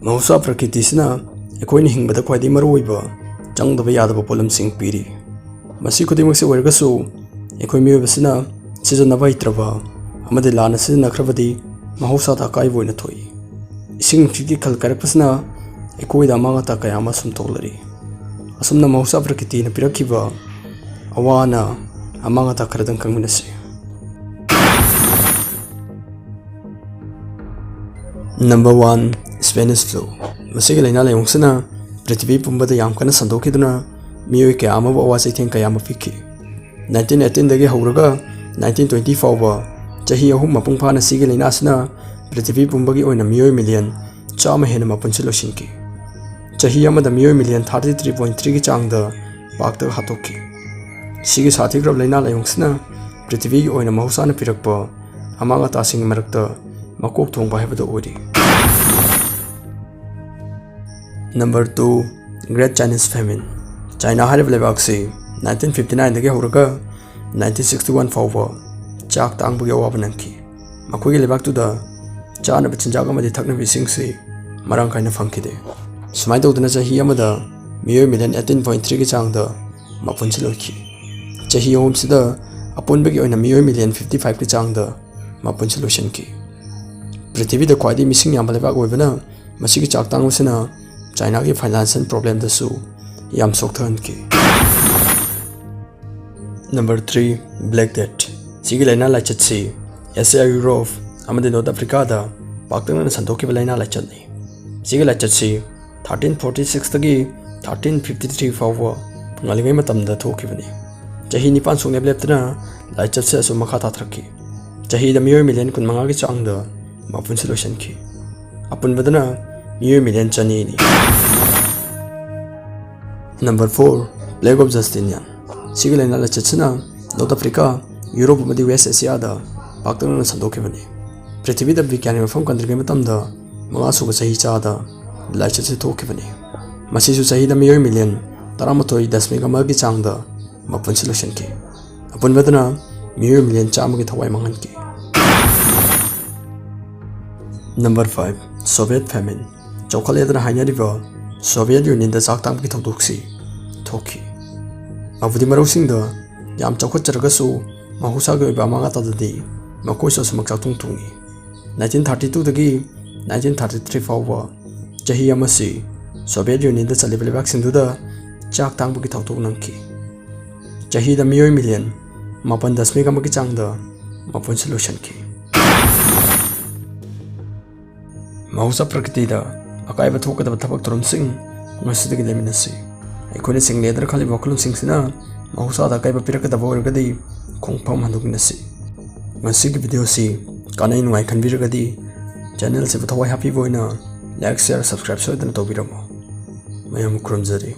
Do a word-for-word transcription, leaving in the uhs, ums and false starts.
ꯃꯍꯧꯁꯥ ꯄ꯭ꯔꯀꯤꯇꯤꯁꯤꯅ ꯑꯩꯈꯣꯏꯅ ꯍꯤꯡꯕꯗ ꯈ꯭ꯋꯥꯏꯗꯒꯤ ꯃꯔꯨꯑꯣꯏꯕ, ꯆꯪꯗꯕ ꯌꯥꯗꯕ ꯄꯣꯠꯂꯝꯁꯤꯡ ꯄꯤꯔꯤ꯫ ꯃꯁꯤ ꯈꯨꯗꯤꯡꯃꯛꯁꯤ ꯑꯣꯏꯔꯒꯁꯨ, ꯑꯩꯈꯣꯏ ꯃꯤꯑꯣꯏꯕꯁꯤꯅ ꯁꯤꯖꯤꯟꯅꯕ ꯍꯩꯇ꯭ꯔꯕ ꯑꯃꯗꯤ ꯂꯥꯟꯅ ꯁꯤꯖꯤꯟꯅꯈ꯭ꯔꯕꯗꯤ ꯃꯍꯧꯁꯥꯗ ꯑꯀꯥꯏꯕ ꯑꯣꯏꯅ ꯊꯣꯛꯏ꯫ ꯏꯁꯤꯡ ꯅꯨꯡꯁꯤꯠꯀꯤ ꯈꯜ ꯀꯥꯏꯔꯛꯄꯁꯤꯅ ꯑꯩꯈꯣꯏꯗ ꯑꯃꯥꯡ ꯑꯇꯥ ꯀꯌꯥ ꯑꯃ ꯁꯨꯝ ꯊꯣꯛꯂꯛꯏ꯫ ꯑꯁꯨꯝꯅ ꯃꯍꯧꯁꯥ ꯄ꯭ꯔꯀꯤꯇꯤꯅ ꯄꯤꯔꯛꯈꯤꯕ ꯑꯋꯥ ꯑꯅꯥ ꯑꯃꯥꯡ ꯑꯇꯥ ꯈꯔꯗꯪ ꯈꯪꯃꯤꯟꯅꯁꯤ꯫ Number one, Spanish flu꯫ ꯃꯁꯤꯒꯤ ꯂꯥꯏꯅꯥ ꯂꯥꯏꯑꯣꯡꯁꯤꯅ ꯄ꯭ꯔꯤꯊꯤꯕꯤ ꯄꯨꯝꯕꯗ ꯌꯥꯝ ꯀꯟꯅ ꯁꯟꯗꯣꯛꯈꯤꯗꯨꯅ ꯃꯤꯑꯣꯏ ꯀꯌꯥ ꯑꯃꯕꯨ ꯑꯋꯥ ꯆꯩꯊꯦꯡ ꯀꯌꯥ ꯑꯃ ꯄꯤꯈꯤ꯫ ꯅꯥꯏꯟꯇꯤꯟ ꯑꯩꯠꯇꯤꯟꯗꯒꯤ ꯍꯧꯔꯒ ꯅꯥꯏꯟꯇꯤꯟ ꯇ꯭ꯋꯦꯟꯇꯤ ꯐꯥꯎꯕ ꯆꯍꯤ ꯑꯍꯨꯝ ꯃꯄꯨꯡ ꯐꯥꯅ ꯁꯤꯒꯤ ꯂꯥꯏꯅꯥ ꯑꯁꯤꯅ ꯄ꯭ꯔꯤꯊꯤꯕꯤ ꯄꯨꯝꯕꯒꯤ ꯑꯣꯏꯅ ꯃꯤꯑꯣꯏ ꯃꯤꯂꯤꯌꯟ ꯆꯥꯝꯃ ꯍꯦꯟꯅ ꯃꯄꯨꯟꯁꯤ ꯂꯣꯏꯁꯤꯟꯈꯤ꯫ ꯆꯍꯤ ꯑꯃꯗ ꯃꯤꯑꯣꯏ ꯃꯤꯂꯤꯌꯟ ꯊꯥꯔꯇꯤ ꯊ꯭ꯔꯤ ꯄꯣꯏꯟ ꯊ꯭ꯔꯤꯒꯤ ꯆꯥꯡꯗ ꯄꯥꯛꯇꯛ ꯍꯥꯠꯇꯣꯛꯈꯤ꯫ ꯁꯤꯒꯤ ꯁꯥꯊꯤꯈ꯭ꯔꯕ ꯂꯥꯏꯅꯥ ꯂꯥꯏꯑꯣꯡꯁꯤꯅ ꯄ꯭ꯔꯤꯊꯤꯕꯤꯒꯤ ꯑꯣꯏꯅ ꯃꯍꯧꯁꯥꯅ ꯄꯤꯔꯛꯄ ꯑꯃꯥꯡ ꯑꯇꯥꯁꯤꯡꯒꯤ ꯃꯔꯛꯇ ꯃꯀꯣꯛ ꯊꯣꯡꯕ ꯍꯥꯏꯕꯗꯨ ꯑꯣꯏꯔꯤ꯫ Number two, Great Chinese Famine꯫ China ꯍꯥꯏꯔꯤꯕ ꯂꯩꯕꯥꯛꯁꯤ ꯅꯥꯏꯟꯇꯤꯟ ꯐꯤꯐꯇꯤ ꯅꯥꯏꯟꯗꯒꯤ ꯍꯧꯔꯒ ꯅꯥꯏꯟꯇꯤꯟ ꯁꯤꯛꯁꯇꯤ ꯋꯥꯟ ꯐꯥꯎꯕ ꯆꯥꯛ ꯇꯥꯡꯕꯒꯤ ꯑꯋꯥꯕ ꯅꯪꯈꯤ꯫ ꯃꯈꯣꯏꯒꯤ ꯂꯩꯕꯥꯛꯇꯨꯗ ꯆꯥꯅꯕ ꯆꯤꯟꯖꯥꯛ ꯑꯃꯗꯤ ꯊꯛꯅꯕ ꯏꯁꯤꯡꯁꯤ ꯃꯔꯥꯡ ꯀꯥꯏꯅ ꯐꯪꯈꯤꯗꯦ꯫ ꯁꯨꯃꯥꯏꯅ ꯇꯧꯗꯅ ꯆꯍꯤ ꯑꯃꯗ ꯃꯤꯑꯣꯏ ꯃꯤꯂꯤꯌꯟ ꯑꯩꯠꯇꯤꯟ ꯄꯣꯏꯟ ꯊ꯭ꯔꯤꯒꯤ ꯆꯥꯡꯗ ꯃꯄꯨꯟꯁꯤ ꯂꯣꯏꯈꯤ꯫ ꯆꯍꯤ ꯑꯍꯨꯝꯁꯤꯗ ꯑꯄꯨꯟꯕꯒꯤ ꯑꯣꯏꯅ ꯃꯤꯑꯣꯏ ꯃꯤꯂꯤꯌꯟ ꯐꯤꯐꯇꯤ ꯐꯥꯏꯚꯀꯤ ꯆꯥꯡꯗ ꯃꯄꯨꯟꯁꯤ ꯂꯣꯏꯁꯤꯟꯈꯤ꯫ ꯄ꯭ꯔꯤꯊꯤꯕꯤꯗ ꯈ꯭ꯋꯥꯏꯗꯒꯤ ꯃꯤꯁꯤꯡ ꯌꯥꯝꯕ ꯂꯩꯕꯥꯛ ꯑꯣꯏꯕꯅ ꯃꯁꯤꯒꯤ ꯆꯥꯛ ꯇꯥꯡꯕꯁꯤꯅ ꯆꯥꯏꯅꯥꯒꯤ ꯐꯥꯏꯅꯥꯟꯁꯤꯌꯦꯜ ꯄ꯭ꯔꯣꯕ꯭ꯂꯦꯝꯗꯁꯨ ꯌꯥꯝ ꯁꯣꯛꯊꯍꯟꯈꯤ꯫ Number three, Black Death꯫ ꯁꯤꯒꯤ ꯂꯥꯏꯅꯥ ꯂꯥꯏꯆꯠꯁꯤ ꯑꯦꯁꯤꯌꯥ, ꯌꯨꯔꯣꯞ ꯑꯃꯗꯤ ꯅꯣꯔꯠ ꯑꯐ꯭ꯔꯤꯀꯥꯗ ꯄꯥꯛꯇꯛꯅꯅ ꯁꯟꯗꯣꯛꯈꯤꯕ ꯂꯥꯏꯅꯥ ꯂꯥꯏꯆꯠꯅꯤ꯫ ꯁꯤꯒꯤ ꯂꯥꯏꯆꯠꯁꯤ ꯊꯥꯔꯇꯤꯟ ꯐꯣꯔꯇꯤ ꯁꯤꯛꯁꯇꯒꯤ ꯊꯥꯔꯇꯤꯟ ꯐꯤꯐꯇꯤ ꯊ꯭ꯔꯤ ꯐꯥꯎꯕ ꯉꯜꯂꯤꯉꯩ ꯃꯇꯝꯗ ꯊꯣꯛꯈꯤꯕꯅꯤ꯫ ꯆꯍꯤ ꯅꯤꯄꯥꯟ ꯁꯨꯡꯂꯦꯞ ꯂꯦꯞꯇꯅ ꯂꯥꯏꯆꯠꯁꯦ ꯑꯁꯨꯝ ꯃꯈꯥ ꯇꯥꯊꯔꯛꯈꯤ꯫ ꯆꯍꯤꯗ ꯃꯤꯑꯣꯏ ꯃꯤꯂꯤꯌꯟ ꯀꯨꯟꯃꯉꯥꯒꯤ ꯆꯥꯡꯗ ꯃꯄꯨꯟꯁꯤ ꯂꯣꯏꯁꯤꯟꯈꯤ꯫ ꯑꯄꯨꯟꯕꯗꯅ ꯃꯤꯑꯣꯏ million ꯆꯅꯤꯅꯤ꯫ Number four, Plague of Justinian꯫ ꯁꯤꯒꯤ ꯂꯥꯏꯅꯥ ꯂꯥꯏꯆꯠꯁꯤꯅ ꯅꯣꯔꯠ ꯑꯐ꯭ꯔꯤꯀꯥ, ꯌꯨꯔꯣꯞ ꯑꯃꯗꯤ ꯋꯦꯁ ꯑꯦꯁꯤꯌꯥꯗ ꯄꯥꯛꯇꯛꯅꯅ ꯁꯟꯗꯣꯛꯈꯤꯕꯅꯤ꯫ ꯄ꯭ꯔꯤꯊꯤꯕꯤꯗ ꯕꯤꯒ꯭ꯌꯥꯟꯒꯤ ꯃꯐꯝ ꯀꯟꯗ꯭ꯔꯤꯉꯩ ꯃꯇꯝꯗ ꯃꯉꯥꯁꯨꯕ ꯆꯍꯤ ꯆꯥꯗ ꯂꯥꯏꯆꯠꯁꯤ ꯊꯣꯛꯈꯤꯕꯅꯤ꯫ ꯃꯁꯤꯁꯨ ꯆꯍꯤꯗ ꯃꯤꯑꯣꯏ ꯃꯤꯂꯤꯌꯟ ꯇꯔꯥꯃꯥꯊꯣꯏ ꯗꯁꯃꯤꯛ ꯑꯃꯒꯤ ꯆꯥꯡꯗ ꯃꯄꯨꯟꯁꯤ ꯂꯣꯏꯁꯤꯟꯈꯤ꯫ ꯑꯄꯨꯟꯕꯗꯅ ꯃꯤꯑꯣꯏ ꯃꯤꯂꯤꯌꯟ ꯆꯥꯝꯃꯒꯤ ꯊꯋꯥꯏ ꯃꯥꯡꯍꯟꯈꯤ꯫ Number five, Soviet Famine꯫ ꯆꯥꯎꯈꯠꯂꯦꯗꯅ ꯍꯥꯏꯅꯔꯤꯕ ꯁꯣꯚꯤꯌꯦꯠ ꯌꯨꯅꯤꯌꯟꯗ ꯆꯥꯛ ꯇꯥꯡꯕꯒꯤ ꯊꯧꯗꯣꯛꯁꯤ ꯊꯣꯛꯈꯤ꯫ ꯃꯕꯨꯗꯤ ꯃꯔꯧꯁꯤꯡꯗ ꯌꯥꯝ ꯆꯥꯎꯈꯠꯆꯔꯒꯁꯨ ꯃꯍꯧꯁꯥꯒꯤ ꯑꯣꯏꯕ ꯑꯃꯥꯡ ꯑꯇꯥꯗꯗꯤ ꯃꯈꯣꯏꯁꯨ ꯑꯁꯨꯃꯛ ꯆꯥꯛꯊꯨꯡ ꯊꯨꯡꯉꯤ꯫ ꯅꯥꯏꯟꯇꯤꯟ ꯊꯥꯔꯇꯤ ꯇꯨꯗꯒꯤ ꯅꯥꯏꯟꯇꯤꯟ ꯊꯥꯔꯇꯤ ꯊ꯭ꯔꯤ ꯐꯥꯎꯕ ꯆꯍꯤ ꯑꯃꯁꯤ ꯁꯣꯚꯤꯌꯦꯠ ꯌꯨꯅꯤꯌꯟꯗ ꯆꯠꯂꯤꯕ ꯂꯩꯕꯥꯛꯁꯤꯡꯗꯨꯗ ꯆꯥꯛ ꯇꯥꯡꯕꯒꯤ ꯊꯧꯗꯣꯛ ꯅꯪꯈꯤ꯫ ꯆꯍꯤꯗ ꯃꯤꯑꯣꯏ ꯃꯤꯂꯤꯌꯟ ꯃꯥꯄꯟ ꯗꯁꯃꯤꯛ ꯑꯃꯒꯤ ꯆꯥꯡꯗ ꯃꯄꯨꯟꯁꯤ ꯂꯣꯏꯁꯤꯟꯈꯤ꯫ ꯃꯍꯧꯁꯥ ꯄ꯭ꯔꯀꯤꯇꯤꯗ ꯑꯀꯥꯏꯕ ꯊꯣꯛꯀꯗꯕ ꯊꯕꯛ ꯊꯧꯔꯝꯁꯤꯡ ꯉꯁꯤꯗꯒꯤ ꯂꯩꯃꯤꯟꯅꯁꯤ꯫ ꯑꯩꯈꯣꯏꯅ ꯆꯤꯡꯂꯦꯗꯅ ꯈꯜꯂꯤꯕ ꯋꯥꯈꯜꯂꯣꯟꯁꯤꯡꯁꯤꯅ ꯃꯍꯧꯁꯥꯗ ꯑꯀꯥꯏꯕ ꯄꯤꯔꯛꯀꯗꯕ ꯑꯣꯏꯔꯒꯗꯤ ꯈꯣꯡꯐꯝ ꯍꯟꯗꯣꯛꯃꯤꯟꯅꯁꯤ꯫ ꯉꯁꯤꯒꯤ ꯚꯤꯗꯤꯑꯣꯁꯤ ꯀꯥꯟꯅꯩ ꯅꯨꯡꯉꯥꯏ ꯈꯟꯕꯤꯔꯒꯗꯤ ꯆꯦꯅꯦꯜꯁꯤꯕꯨ ꯊꯋꯥꯏ ꯍꯥꯞꯄꯤꯕ ꯑꯣꯏꯅ ꯂꯥꯏꯛ, ꯁꯤꯌꯔ, ꯁꯕꯁꯀ꯭ꯔꯥꯏꯕ ꯁꯣꯏꯗꯅ ꯇꯧꯕꯤꯔꯝꯃꯨ꯫ ꯃꯌꯥꯝꯕꯨ ꯈꯨꯔꯨꯝꯖꯔꯤ꯫